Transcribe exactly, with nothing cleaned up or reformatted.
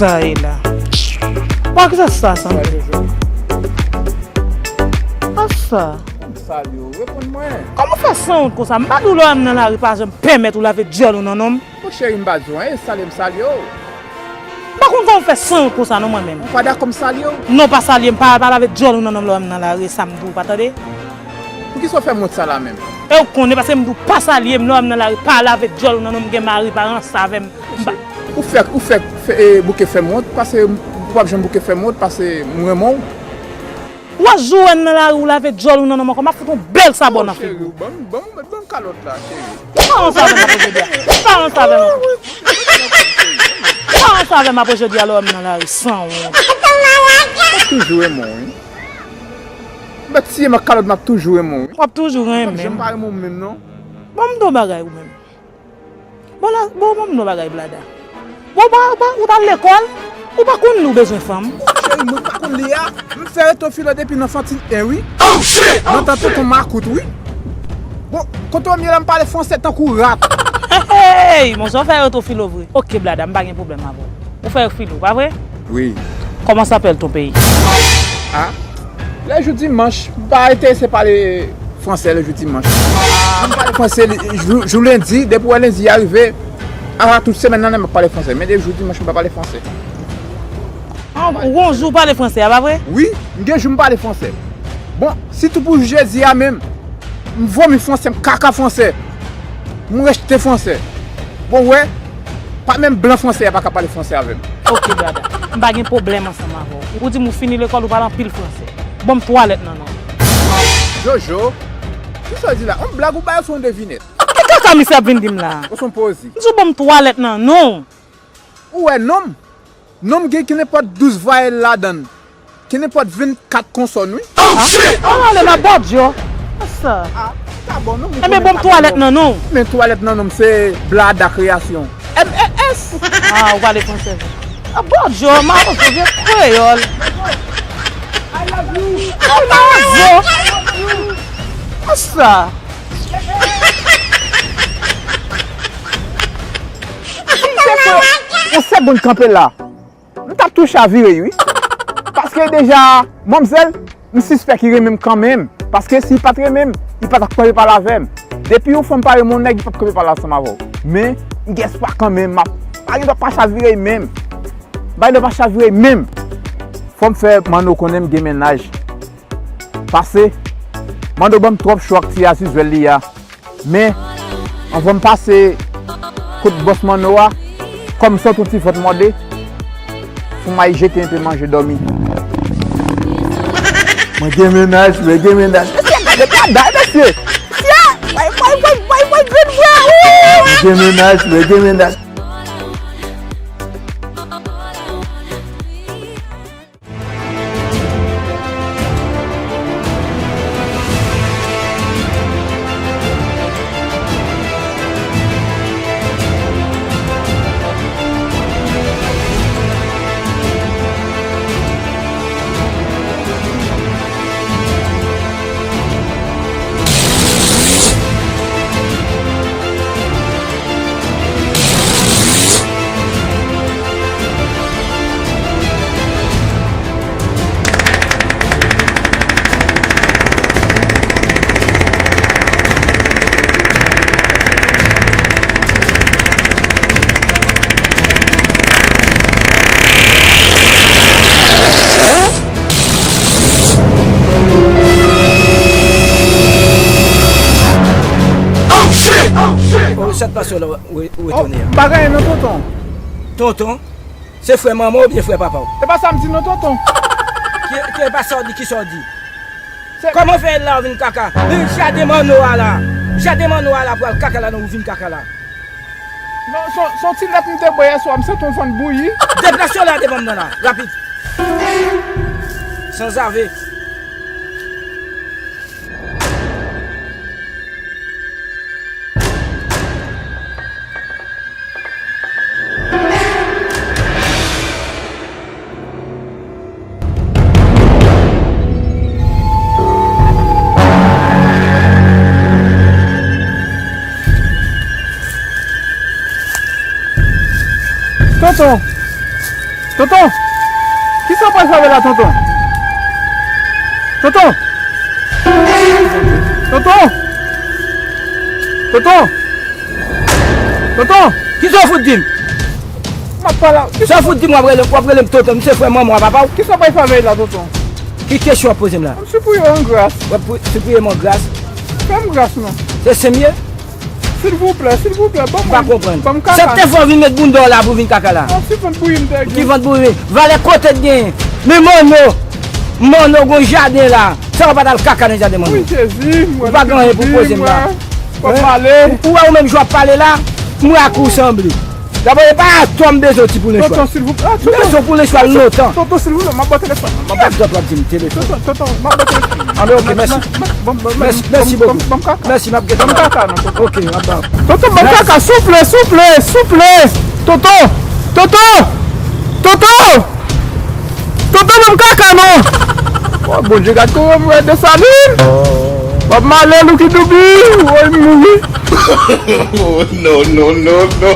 Sa ye la. Bon, ki sa sa sanble? Sa sa? Salye w, reponn mwen. Kòman w fè sanwont konsa? M pa di w lè w wè m nan lari, pa janm pèmèt ou lave dyòl ou nan non m. Bon, cheri, m pa di w anyen, salye m salye w. M pa konn kòman w fè sanwont konsa non mwen menm. Ou pa dakò m salye w? Non, pa salye m, pa, pa lave dyòl ou nan non m lè w wè m nan lari, sa m di w, pa tande? Poukisa w fè m wont sa la menm? E w konnen, paske m di w pa salye m lè w wè m nan lari, pa lave dyòl ou nan non m, gen mari, pa ranse avè m. M pa Ou fè, ou fè, fè, e, bouke fè m wont, paske ou p ap janm bouke fè m wont, paske m renmen w. Wè jou wè n nan lari, ou lave dyòl ou nan non m ankò, m ap fout yon bèl sabò nan figi w. Cheri, ban m, ban m, ban m kalòt la, cheri. Pa ranse avè m apre jodi a. Pa ranse avè m. Pa ranse avè m apre jodi a, lè w wè m nan lari, sanwont. M ap toujou renmen w, wi. M ap tiye m ak kalòt, m ap toujou renmen w, wi. W ap toujou renmen m. M pa janm pa renmen w menm, non. Bon, m di w bagay ou menm. Bon, la, bon, bon, m di w bagay, Blada. Bon, bon, bon, ou t al lekòl, ou pa konn li w bezwen fanm. Cheri, mwen pa konn li a. M fè reto filo depi nan Fantin en, wi. Nan tan tonton Makout, wi. Bon, kote w ye la, m pale franse tankou rat. Hey, hey, monchè, w fè reto filo vre. Oke, Blada, m pa gen pwoblèm avè w. Ou fè reto filo, pa vre? Wi. Comment s'appelle ton pays? Ah, les jours dimanche, m pa enterese pale franse les jours dimanche. Mwen pale franse jou, jou lendi, depi wè lendi a rive, a tout semèn nan, m ap pale franse. Men de jou dimanche, m pa pale franse. Ah, ou gon jou w pale franse a, pa vre? Wi, m gen jou m pale franse. Bon, sitou pou jedi a menm, m vomi franse, m kaka franse. M rejte franse. Bon, wè, pa menm blan franse a pa ka pale franse avè m. Oke, Blada. M pa gen pwoblèm ansanm avè w. Ou di m ou fini lekòl, ou pale anpil franse. Ban m twa lèt nan non w. Jojo, kisa w di la? Yon blag ou bay oswa yon devinèt? Ki kaka misye ap vin di m la? Oswa yon poezi? M di w ban m twa lèt nan non w. Ou wè non m? Non m gen kenenpòt douz vwayèl ladan l. Kenenpòt vennkat konsòn, wi. Oh, shit! Oh, ale la, Bòdyo. Sa. Ah, sa bon, non, m konnen. Enben, ban m twa lèt nan non w. Men twa lèt nan non m se Blada Kreyasyon. M E S. Ah, ou pale franse vre. Ah, Bòdyo, mawozo, vye kreyòl. I love you. Oh, mawozo. Sa. Si se pou yon segonn kanpe la, m t ap tou chavire, wi. Paske deja, manmzèl, m sispèk li renmen m kanmenm. Paske si li pa t renmen m, li pa t ap kanpe pale avè m. Depi yon fanm pa renmen yon nèg, li p ap kanpe pale ansanm avè w. Men, m gen espwa kanmenm, m ap, pa gen dwa pa chavire menm. M pa gen dwa pa chavire menm. Fò m fè Manno konnen m gen mennaj. Pase, Manno ban m twòp cho ak ti azizwèl li a. Men, anvan m pase kot bòs Manno a, kòm m santi yon ti vant mòde, fò m al jete enpe manje dòmi. Mwen gen mennaj, mwen gen mennaj. Mesye, gade bagay, mesye! Mesye! Woy, woy, woy, woy, woy, grenn bwa! Wouy! Mwen gen mennaj, mwen gen mennaj. Oh, sa k pase w la, w, w retounen an? Bagay non, tonton. Tonton? Se frè manman w oubyen frè papa w? E pa sa m di non, tonton. Ki, ki, e pa sa w di, ki sa w di? Kòman w fè la w vin kaka? Jaden Manno a la. Jaden Manno a la pral kaka la, non, ou vin kaka la. Non, se, se yon ti lèt m te bwè yèswa, m santi yon vant bouyi. Deplase w la devan m nan la, rapid. Sanzave. Tonton! Tonton! Kisa w pral fè avè l la, tonton? Tonton! Tonton! Tonton! Tonton! Kisa w fout di m? M ap pale a. Sa w fout di m w ap rele, w ap rele m tonton, m se frè manman w a papa w? Kisa w pral fè avè l la, tonton? Ki kesyon w ap poze m la? M sipriye w an gras. W ap pri- sipriye m an gras? Fè m gras, non. Se sen m ye? Silvouplè, silvouplè, ban m. M pa konprann. Ban m kaka. Sa k te fè w vin met bounda w la pou vin kaka la? Yon ti vant bouyi m te gen. Ki vant bouyi? Valè kote t genyen? Men manno, manno gon jaden la. Sa w pa t al kaka nan jaden manno? Wi, Jezi, m wè. Ou pa gen anyen pou poze m la. W ap pale. Ou wè ou menm jan w ap pale la, m wè ak ou sanble. Dabò, e pa atò m bezwen ti pou lenchwal. Tonton, silvouplè. M bezwen pou lenchwal lontan. Tonton, silvouplè, m ap ba w telefòn. M ap ba w. Ki ap zòt w ap di m telefòn? Tonton, tonton, m ap ba w telefòn. Anben, ok, mèsi. Mèsi, mèsi bokou. Mèsi, m ap gentan. Ban m kaka, non, tonton. Ok, m ap ba w. Tonton, ban m kaka, souple, souple, souple. Tonton, tonton, tonton. Tonton, ban m kaka, non. Oh, Bondye, gad kòman m wè Desalin. Bob Marley, Lucky Dube, woy, m mouri. Oh, no, no, no, no.